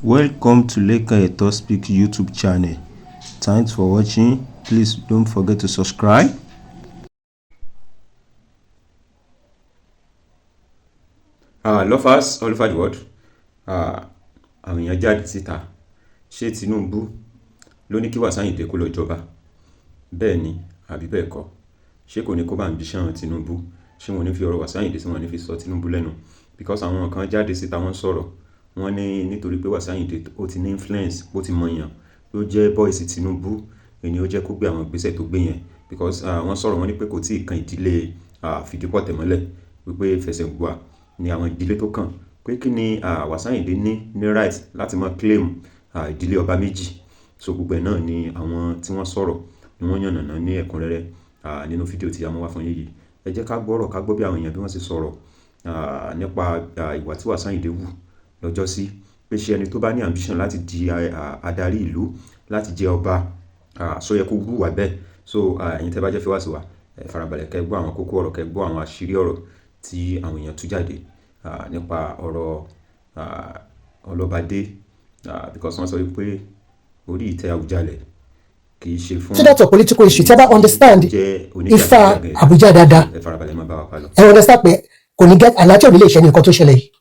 Welcome to Lekan Eto Speak YouTube channel. Thanks for watching. Please don't forget to subscribe. Lovers all over the world, àwọn èèyàn jáde síta. Ṣé Tinubu ló ní kí Wasiu Ayinde kó lọ jọba? Bẹ́ẹ̀ ni àbí bẹ́ẹ̀ kọ́? Ṣé kò ní kó bá ambition Tinubu? Ṣé wọn ò ní fi ọ̀rọ̀ Wasiu Ayinde, tí wọ́n ní fi sọ Tinubu lẹ́nu? Because àwọn kan jáde síta, wọ́n sọ̀rọ̀, wọ́n ní nítorí pé Wasiu Ayinde ó ti ní influence, ó ti mọ̀yàn, ó jẹ́ boys Tinubu ni ó jẹ́ kó gbé àwọn ìgbésẹ̀ tó gbé yẹn. Because wọ́n sọ̀rọ̀, wọ́n ní pé kò tí ì kan ìdílé Fìdípọ̀tẹ̀mọ́lẹ̀, wípé Fẹsẹ̀gbùà ni àwọn ìdílé tó kàn, pé kí ni Wasiu Ayinde ní right láti máa claim ìdílé ọba méjì. So gbogbo ẹ̀ náà ni àwọn tí wọ́n sọ̀rọ̀ ni wọ́n yànnàná ní ẹ̀kúnrẹ́rẹ́ nínú fídíò tí a mú wá fún yín yìí. Ẹ jẹ́ ká gbọ́rọ̀, ká gbọ́ bí àwọn èèyàn bí wọ́n ṣe sọ̀rọ̀ nípa ìwà tí Wasiu Ayinde hù lọ́jọ́sí, pé ṣé ẹni tó bá ní ambition láti di adarí ìlú, láti jẹ ọba, ṣó yẹ kó hùwà bẹ́ẹ̀? So ẹ̀yin tẹ́ bá jẹ́ fẹ́ wá sí wa, ẹ farabalẹ̀ kẹ́ gbọ́ àwọn kókó ọ̀rọ̀, kẹ́ gbọ́ àwọn àṣírí ọ̀rọ̀ tí àwọn èèyàn tú jáde nípa ọ̀rọ̀ ọlọ́badé, because wọ́n sọ wípé orí ìtẹ́ Àwùjalẹ̀ kì í ṣe fún So that's a political issue. Tí a bá understand jẹ́ Ifá oníjàgídíjàgan. Abuja dáadáa, Ẹ farabalẹ̀, má bá wa pa lọ. ẹ understand pé kò ní get aláàtì, ò ní lè ṣe ní nǹkan tó ṣẹlẹ̀ yìí,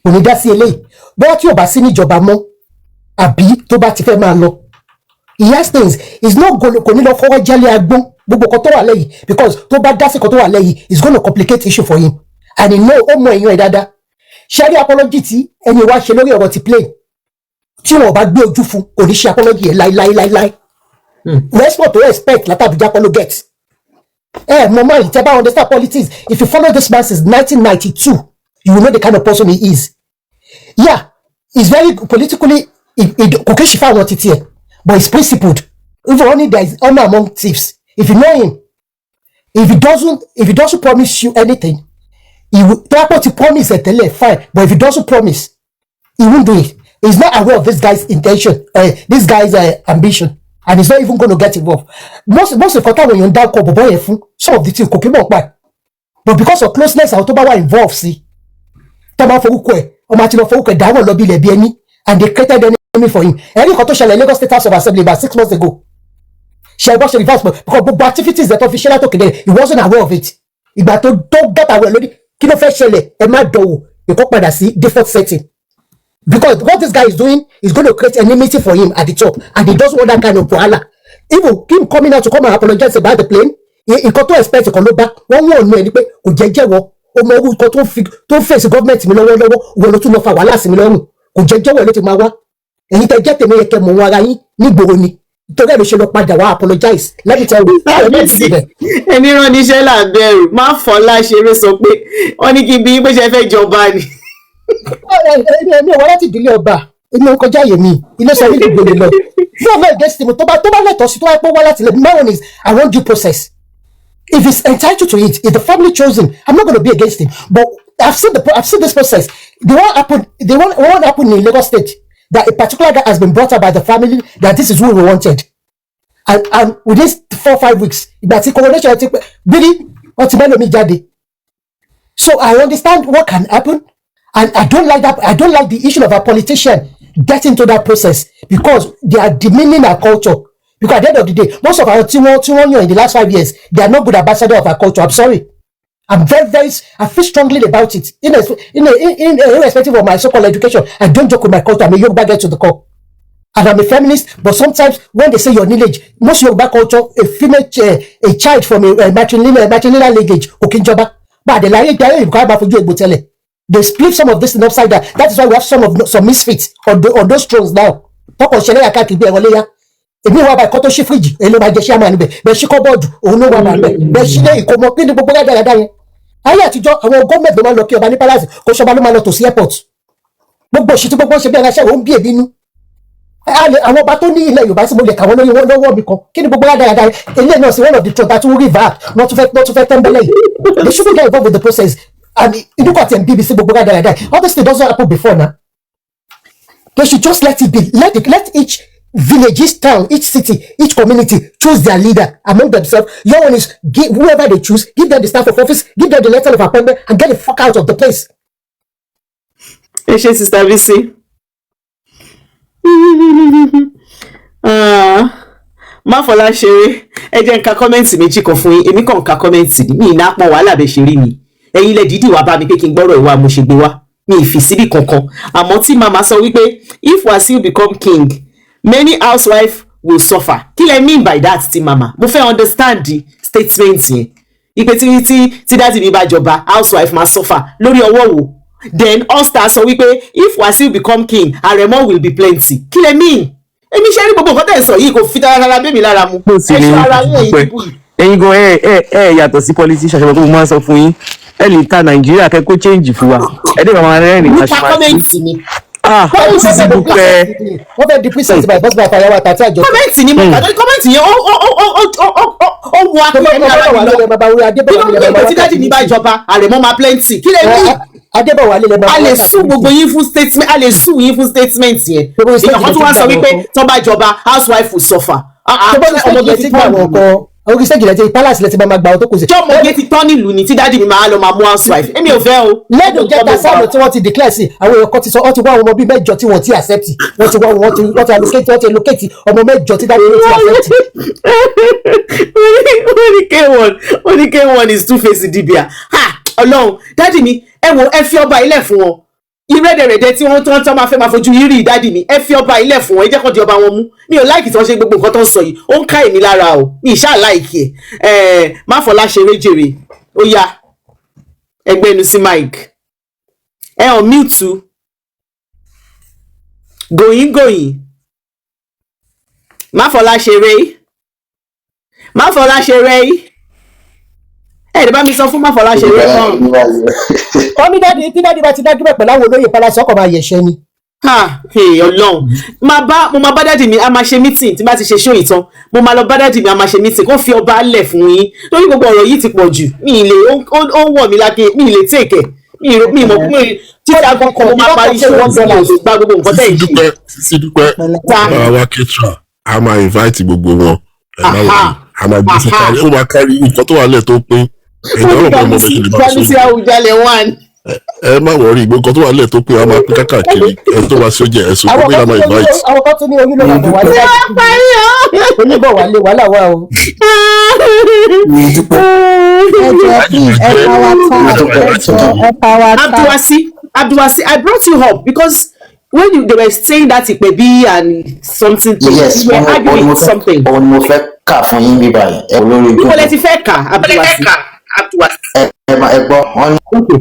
kò ní dá sí eléyìí. Bóyá tí ò bá sí níjọba mọ́, àbí tó bá ti fẹ́ máa lọ, he has things is not go, kò ní lọ fọwọ́ jálẹ̀ agbọ́n gbogbo kan tó wà lẹ́yìn, because tó bá dá sí kan tó wà lẹ́yìn, it's gonna complicate issue for him and he know, ó mọ èèyàn ẹ̀ dáadáa. Ṣe rí apology tí ẹni wá ṣe lórí ọ̀rọ̀ ti plane, tí wọn ò bá gbé ojú fún, kò ní ṣe apology yẹn láíláíláíláí. Response to expect láti Abuja kọ́ ló get. Ẹ mọ máa tẹ bá understand politics, if you follow this man since 1992, you will know the kind of person he is. Yeah, he's very politically, kò kí ń ṣe fáwọn títí ẹ, but he's principled. Even only there is honour among thieves. If you know him, if he doesn't promise you anything, he will. Tó bá pọ̀ ti promise ẹ̀ tẹ́lẹ̀, fine, but if he doesn't promise, he won't do it. He's not aware of this guy's intention, this guy's ambition, and he's not even going to get involved. Most of táwọn èèyàn ń dákọ̀ bọ̀bọ̀ yẹn fún, some of the things kò kí mọ̀ pa ẹ̀, but because of closeness àwọn tó bá wà involved sí, tó máa forúkọ ẹ̀, ọmọ àti lọ forúkọ ẹ̀ dáwọ̀ lọ bí ilẹ̀ bí ẹni, and they created enemy for him. Ẹ̀rí nǹkan tó ṣẹlẹ̀ Lagos State House of Assembly about 6 months ago, ṣe ẹgbọ́n ṣe reverse, because gbogbo activities that fi ṣe látòkè dé, he wasn't aware of it. Ìgbà tó get aware lórí kí ló fẹ́ ṣẹlẹ̀, ẹ má dọ̀wọ̀ ìkó padà sí default setting, because what this guy is doing is going to create enmity for him at the top, and he doesn't want that kind of wahala. Even him coming out to come and apologize about the plane, nǹkan tó expect kan ló bá wọ́n. Wọ́n ọ̀nà ẹ̀ ni pé kò jẹ́ jẹ́wọ́ ó mọ orúkọ tó fi tó ń fèsì gọ́ọ̀mẹ̀ntì mi lọ́wọ́lọ́wọ́, wọ́n ló tún lọ fa wàhálà sí mi lọ́rùn. Kò jẹ́ jẹ́wọ́ ẹ̀ ló ti máa wá. Ẹ̀yin tẹ́ jẹ́ tèmi yẹ kẹ́ mọ̀ wọn ara yín nígboro ni, torí ẹ̀ ló ṣe lọ padà wá apologize. Let me tell you, ẹ̀ ẹ̀ ti bẹ̀. Ẹni rán níṣẹ́ là ń bẹ̀rù. Má fọlá ṣeré, sọ pé wọ́n ní kí n bí pé ṣe fẹ́ jọba ni. Èmi ò wá láti ìdílé ọba, èmi ò kọjá àyè mi, ilé sọ nílùú gbòòrò lọ fún ọmọ against him. Tó bá lẹ́tọ̀ọ́ sí, tó wáyé pé ó wá láti ilẹ̀, my own is I want due process. If he's entitled to it, if the family chose him, I'm not going to be against him. But I've seen this process. The one happened in Lagos State, that a particular guy has been brought up by the family, that this is who we wanted, and within 4-5 weeks, ìgbà tí coronation ti pẹ́ bírí, wọ́n ti mẹ́lòmí jáde. So I understand what can happen, and I don't like that. I don't like the issue of a politician getting into that process, because they are demeaning our culture. Because at the end of the day, most of our tí wọ́n yàn in the last 5 years, they are not good ambassador of our culture. I'm sorry. I'm very, very, I feel strongly about it. In irrespective of my so-called education, I don't joke with my culture. I'm a Yoruba girl to the core. And I'm a feminist, but sometimes when they say your lineage, most Yoruba culture, a female, a child from a matrilineal lineage, kò kí ń jọba. But the láyé ìgbà yóò bá fojú egbò tẹ́lẹ̀. They split some of this thing upside down. That is why we have some misfits on those thrones now. Tọkọ̀ ṣẹlẹ̀ yà káàkiri bí ẹ̀rọ léyà. Èmi wà báyìí, kọ́ tó ṣí fíríjì, èyí ló máa jẹ ṣíàmà níbẹ̀. Bẹ́ẹ̀ ṣí cupboard, òun ló wà bẹ́ẹ̀. Bẹ́ẹ̀ ṣí lé ìkómọ, kí ni gbogbo rádaràda yẹn? Ayé àtijọ́, àwọn gọ́ọ̀mẹ̀ntì ló máa ń lọ kí ọba ní palace, kó ṣọba ló máa lọ tò sí airport. Gbogbo òṣì tí gbogbo ń ṣe bí ara ṣẹ́ òun bí èbí nú. Àwọn ọba tó ní ilẹ̀ Yorùbá sí, mo lè kà wọ́n lórí wọn lọ́wọ́ mi kan. Kí ni gbogbo rádaràda ilé náà sí? One of the truth that will revert, wọ́n tún fẹ́ tẹ́ńbẹ́lẹ̀ yìí. They shouldn't get involved with the process, and inú kọ̀ tẹ̀ ń bíbi sí gbogbo rádaràda. All this thing doesn't happen before now. They should just let it be. Let each village, each town, each city, each community choose their leader among themselves. Your own is give whoever they choose, give them the staff of office, give them the letter of appointment, and get the fuck out of the place. Ẹ ṣe, Sister Bisi. Ah, Máfọlá ṣeré. Ẹ jẹ́ n ka comment méjì kan fún yín. Èmi kàn ń ka comment ní mi ìná pọ̀ wàhálà bẹ́ẹ̀ ṣe rí mi. Ẹ̀yin lẹ dídì wá bá mi pé kí n gbọ́rọ̀ ìwà mo ṣe gbé wá, mi ì fi síbì kankan. Àmọ́ tí màmá sọ wípé if Wasiu become king, many housewife will suffer, kí lẹ mean by that? Tí màmá, mo fẹ́ understand the statement yẹn, ipe tí daddy mi bá jọba, housewife máa suffer lórí ọwọ́ wo? Then All Star sọ wípé if Wasiu become king, àrẹ̀mọ will be plenty. Kí lẹ mean? Èmi ṣe rí gbogbo nǹkan tẹ̀ ń sọ yìí, kò fi taratara bẹ́ mi lára mu. Mo sì Ẹ ní ṣọ́ ara yín, ẹ̀yin dúpẹ́. people yìí. Ẹ̀yin gan, ẹ yàtọ̀ sí politician. Ṣe pé mo máa ń sọ fún yín, ẹ lè ta Nàìjíríà kẹ́ kó change fún wa, ẹ dẹ́ máa rẹ́rìn-ín. Nípa comment ni. Ah, Sisi Dúpẹ́. Wọ́n fẹ́ di princess by bọ́sibà fàyàwọ́ àtàtì àjọ. Comment ni mo kà lórí comment yẹn, ó wọ akínyẹmí ara mi lọ. Bàbá orí Kí ló ń Adébọ̀wálé. gbé tí daddy mi bá jọba, àrẹ̀mọ máa plenty, kí lè ní? Adébọ̀wálé lè máa A lè sue gbogbo yín fún statement, a lè sue yín fún statement yẹn. Gbogbo Èèyàn kan tún wá sọ statement wípé ti gbà. tó bá jọba, housewife will suffer. Ah, ah, Ṣé ọmọge ọmọge ti ti gbà tán wọn nílùú? kọ orí stage lẹ́tí, palace lẹ́tí máa gbà wọn tó kù sí. Ṣé ọmọge ti tán nílùú ni tí daddy mi máa lọ máa mú housewife? Èmi ò fẹ́ o. Lẹ́nu jẹ́ta sáàmù tí wọ́n ti declare sí, àwọn èèyàn kan ti sọ, wọ́n ti wá àwọn ọmọ bíi mẹ́jọ tí wọ́n ti accept. Wọ́n ti wá wọ́n ti allocate, wọ́n ti allocate ọmọ mẹ́jọ tí daddy ti accept. Ó ní K1, ó ní K1 is two face dibia. Ha, Ọlọ́run! Daddy mi, ẹ wo, ẹ fi ọba ilẹ̀ fún wọn. Ìrẹ́dẹ̀rẹ̀dẹ̀ tí wọ́n tán tán máa fẹ́ máa fojú yín rí. Daddy mi, ẹ fi ọba ilẹ̀ fún wọn, ẹ jẹ́ kó di ọba wọn mú. Mi ò like tí wọ́n ṣe gbogbo nǹkan tó ń sọ yìí, ó ń ká èmi lára o. Mi ì ṣáà like ẹ̀. Ẹ̀ má fọlá ṣeré jèrè. Ó yá, ẹgbẹ́nu sí mic, ẹ hàn mute. Gòyìn gòyìn, má fọlá ṣeré, má fọlá ṣeré. Ẹ ẹ bá mi sọ fún má fọlá ṣeré kan. Wọ́n ní daddy, tí daddy bá ti dájú bẹ̀ pẹ̀lú àwọn olóyè palace, ọkọ̀ máa yẹ̀ṣẹ́ ni. Ha, hey, Ọlọ́run! Máa bá mo máa bá daddy mi, a máa ṣe meeting. Tí bá ti ṣe show ìtàn, mo máa lọ bá daddy mi, a máa ṣe meeting kó fi ọba lẹ̀ fún yín, lórí gbogbo ọ̀rọ̀ yìí ti pọ̀ jù. Mi ì lè, ó ń wọ̀ mí lákè, mi ì lè take ẹ̀. Mi ì mi ì mọ̀ pé títí aago kan mo máa parí show, mi ò lè gba gbogbo nǹkan tẹ̀ ń Sisi ṣe. Dúpẹ́, Sisi Dúpẹ́. Ta. Bàbá wa Ketra, a máa invite gbogbo wọn. Ẹ má wọlé, a máa gbé sí kárí, ó máa kárí nǹkan tó wà lẹ̀ tó pín ẹ̀yin ọlọ́pàá ọmọ bẹ́ẹ̀ ṣe lè máa Gbanusi sóúnjẹ. Awùjalẹ̀ one. Ẹ má worry, gbogbo nǹkan tó wà lẹ̀ tó pín, a máa pín kákàkiri. Ẹ tó máa sóúnjẹ ẹ̀sùn Àwọn gbogbo kan ìlànà tún ní invite. Àwọn kan tún ní oyún ló máa bọ̀ wálé. Parí o. Oyún bọ̀ wálé, wàhálà wà o. Ẹ jọ̀ọ́, please, ẹ power tap. Ẹ jọ̀ọ́, ẹ power tap. Abdulwasi, Abdulwasi, I brought you up because when they were saying that Ipebi and something thing, Yes. you were Òun ni arguing mo fẹ́ something. Òun ni mo fẹ́ kà fún yín bíbá yìí, ẹ lórí Níbo lẹ Google. ti fẹ́ kà, Abdulwasi? Ẹ máa ẹ gbọ́ wọn ní. Okay.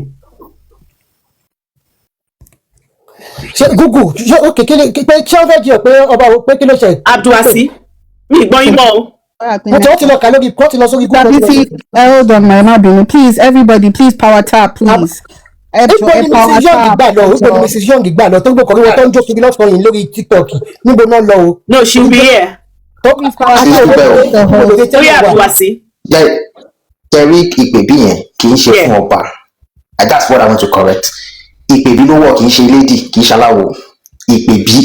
Ṣé Google, ṣé òkè kí ni pé ṣé wọ́n fẹ́ jiyàn pé ọba wo pé kí ló ṣe? Abdulwasi, mi ì gbọ́ yín mọ́ o. Wọ́n ti lọ kà lórí, wọ́n ti lọ sórí Google. Tàbí tí ẹ hold on, my má bínú. Please, everybody, please power tap, please. Ẹ Níbo jọ̀ọ́, ẹ ni power Mrs Young tap. gbà lọ? Ẹ Níbo ni jọ̀ọ́. Mrs Young gbà lọ tó ń gbọ́kọ̀ wọn tó ń jó kiri lọ́sọ̀rọ̀ yìí lórí TikTok? Níbo náà lọ o? No, she will be here. Tó Please power àti tap. Dúpẹ́ o. òwe lórí Ó yá, tẹ́lẹ̀ wà. Abdulwasi. Tẹ̀rí ìpèbí yẹn kì í ṣe fún ọba. And that's what I want to correct. Ìpèbí ló wọ̀, kì í ṣe lady, kì í ṣe aláwo. Ìpèbí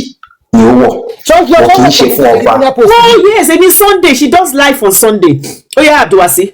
ni ó wọ̀, wọ̀ kì í ṣe fún ọba. Oh yes, èmi Sunday, she does live on Sunday. Ó yá, Abdulwasi.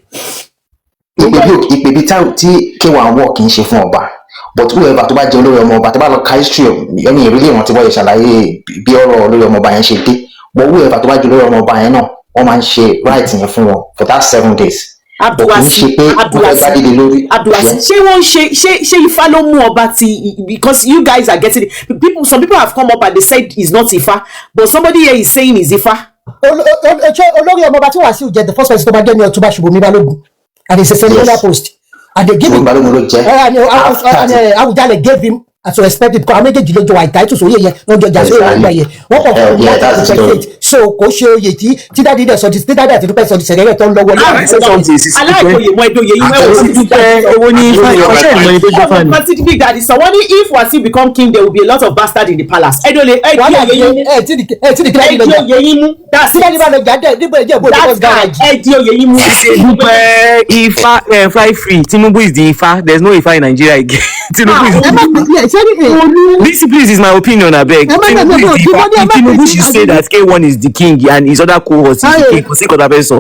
Ìpèbí tí K1 wọ̀ kì í ṣe fún ọba, but whoever tó bá jẹ́ olórí ọmọ ọba, tó bá lọ ka history ẹni ìrírí ìwọ̀n tí wọ́n yẹ ṣàlàyé bí ọ̀rọ̀ olórí ọmọ ọba yẹn ṣe dé, but whoever tó bá jẹ́ olórí ọmọ ọba yẹn náà, wọ́n máa ń ṣe right yẹn fún wọn for that 7 days, but kì í ṣe Abdulwasi, pé wọ́n fẹ́ Abdulwasi, gbádìí lórí. Abdulwasi, Yes. ṣé wọ́n ń ṣe ṣé Ifá ló mú ọba ti? Because you guys are getting it. People, some people have come up and they said it's not Ifá, but somebody here is saying it's Ifá. Ṣé olórí ọmọọba tí Wàsíù jẹ, the first person tó máa jẹ́ ní Ọ̀túnba Ṣùbọ́mi Balógun, and it's a ceremonial post and they give Ṣùbọ́mi him Balógun ló jẹ́. And After Awùjalẹ̀ gave him as to respect him because àwọn méjèèjì ló jọ wà ìtàìtù sóyè yẹn, wọ́n jọ jà sóyè wọn gbà yẹn, wọ́n kàn fún un Yeah, láti that's the story. compensate. So kò ṣe oyè tí daddy dẹ̀ sọ di, tí daddy àti Dúpẹ́ sọ di sẹ̀rẹ̀rẹ̀ tó ń lọ wọlé. I say something, Sisi Dúpẹ́. Aláìkòyè mọ ẹdọ yẹyin Sisi wẹ́wọ̀. Dúpẹ́, owó ní Ifá, ọṣẹ́ ìmọ̀ ni tó jẹ́ fani. Nǹkan tí Big Daddy sọ, wọ́n ní if Wasiu become king, there will be a lot of bastard in the palace. Ẹdọ lè ẹdí Wàhálà oyè yín mú. ẹ tí ẹ tí kí daddy lọ Ẹdí jà oyè yín mú. That's tí daddy it. bá lọ jà dẹ̀ níbo ẹ̀jẹ̀ bó That's garage. Ẹdí oyè yín mú. Sisi Dúpẹ́, Ifá, fly free. Tinubu is the Ifá. There's no Ifá in Nigeria again. Tinubu is Ẹ má pè é ṣé ní èyí. This please is my opinion, abeg. Ẹ má Tinubu gbàgbé is the òtún Ifá. wọ́n ní ẹ má Tinubu pè should say that K1 is the king and his other cohorts is the king. Kò sí nǹkan tá a fẹ́ sọ.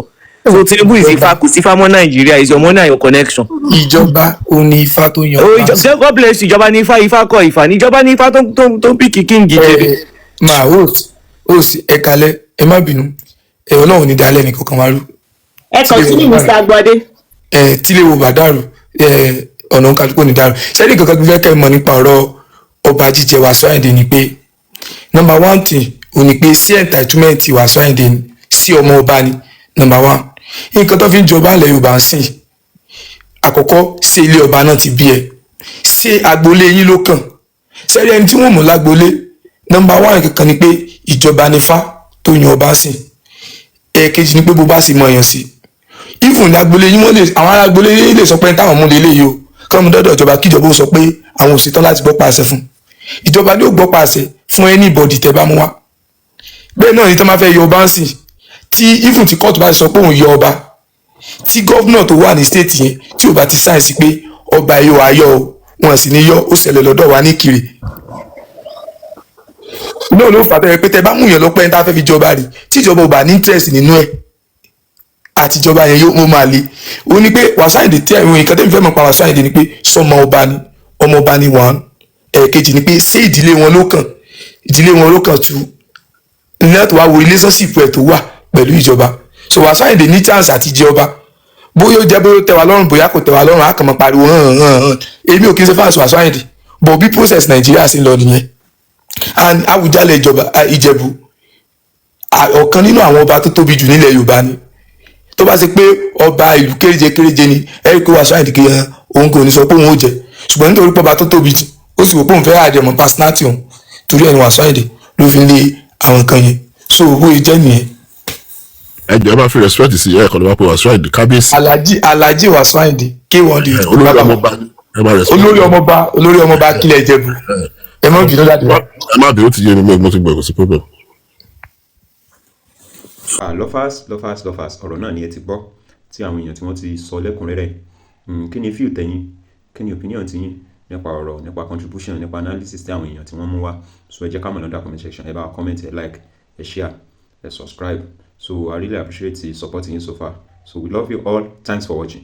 So Tinubu is Ifá, kò sí Ifá mọ́ Nàìjíríà. Is your money and your connection. Ìjọba ò ní Ifá tó yan Oh, ọba. God bless you. Ìjọba ní Ifá, Ifá kọ́ Ifá ní ìjọba ní Ifá tó ń pick king jẹ. Máa host, ẹ kalẹ̀, ẹ má bínú, ẹ Ọlọ́run ní dalẹ̀ ní kankan wá rú. Ẹ continue, Mr. Agbade. Ẹ tílé wo bá dàrú, ẹ ọ̀nà kálukú ní dàrú. Sẹ́ni kankan tó fẹ́ kẹ́ ẹ mọ̀ nípa ọ̀rọ̀ ọba jíjẹ Wasiu Ayinde ni pé number one thing ò ní pé sí entitlement Wasiu Ayinde ni sí ọmọ ọba ni. Number one, nǹkan tó fi ń jọba ilẹ̀ Yorùbá ń sìn, àkọ́kọ́, ṣé ilé ọba náà ti bí ẹ? Ṣé agboolé yín ló kàn? Sẹ́rí ẹni tí wọ́n mú lágboolé, number one kankan ni pé ìjọba nífá tó yan ọba sìn. Ẹ̀ẹ̀kejì ni pé bó bá sì mọ èèyàn sí, even ní agboolé yín, wọ́n lè, àwọn ará agboolé yín lè sọ pé táwọn mú lélẹ̀ yìí o, kí wọ́n mú dọ́dọ̀ ìjọba, kí ìjọba ó sọ pé àwọn ò ṣetán láti gbọ́ pàṣẹ fún. Ìjọba ni ó gbọ́ pàṣẹ fún anybody tẹ́ bá mú wá. Bẹ́ẹ̀ náà ni tó máa fẹ́ yọ ọba ń sìn, tí even tí kóòtù bá sọ pé òun yọ ọba, tí governor tó wà ní state yẹn tí ò bá ti sign sí pé ọba yóò ayọ̀ o, wọn sì ní yọ. Ó ṣẹlẹ̀ lọ́dọ̀ wa ní Ìkirè náà ló fà bẹ́ẹ̀ pé tẹ bá mú yẹn lọ́pẹ́ tá a fẹ́ fi jọba rè, tí ìjọba ò bá ní interest nínú ẹ̀, àtijọba yẹn yóò máa le. Ó ní pé Wasiu Ayinde tí àwọn nǹkan tẹ́mi fẹ́ mọ̀ pa Wasiu Ayinde ni pé sọmọ ọba ni, ọmọ ọba ni one. Ẹ̀ẹ̀kejì ni pé ṣé ìdílé wọn ló kàn? Ìdílé wọn ló kàn. Two ní tó wá wo relationship ẹ̀ tó wà pẹ̀lú ìjọba. So Wasiu Ayinde ní chance àti jẹ ọba, bóyá ó jẹ́, bóyá ó tẹ́ wa lọ́rùn, bóyá kò tẹ́ wa lọ́rùn, á kàn máa pariwo hàn hàn hàn. Èmi ò kí n ṣe fans Wasiu Ayinde, but bí process Nàìjíríà ṣe ń lọ nìyẹn. And Awùjalẹ̀ ìjọba Ìjẹ̀bú, ọ̀kan nínú àwọn ọba tó tóbi jù nílẹ̀ Yorùbá ni. Tó bá ṣe pé ọba ìlú kéréje kéréje ni, ẹ̀rí pé Wasiu Ayinde kì í hàn, òun kò ní sọ pé òun ò jẹ, ṣùgbọ́n nítorí pé ọba tó tóbi jù, ó sì wò pé òun fẹ́ àjẹmọ́ personality òun, torí ẹni Wasiu Ayinde ló fi ń lé àwọn nǹkan yẹn. So owó ìjẹ́ nìyẹn. Ẹ jẹ́, ẹ máa fi respect sí ẹ, ẹ̀kọ́ ló máa pe Wasiu Ayinde kábíyèsí. Alhaji Wasiu Ayinde K1 the Olórí ọmọọba ni ẹ máa respect. Olórí ọmọọba, olórí ọmọọba kílẹ̀ Ìjẹ̀bú. Ẹ má bínú láti wá. Ẹ má bínú, ó ti yé mi, mo ti gbọ́, kò sí problem. Ah, lovers, lovers, lovers, ọ̀rọ̀ náà ni ẹ ti gbọ́ tí àwọn èèyàn tí wọ́n ti sọ lẹ́kùnrẹ́rẹ́. Kí ni feel tẹ̀yin? Kí ni opinion tiyín nípa ọ̀rọ̀, nípa contribution, nípa analysis tí àwọn èèyàn tí wọ́n mú wá? So ẹ jẹ́ ká mọ̀ lọ́dọ̀ comment section. Ẹ bá wa comment, ẹ like, ẹ share, ẹ subscribe. So I really appreciate the support yín so far. So we love you all. Thanks for watching.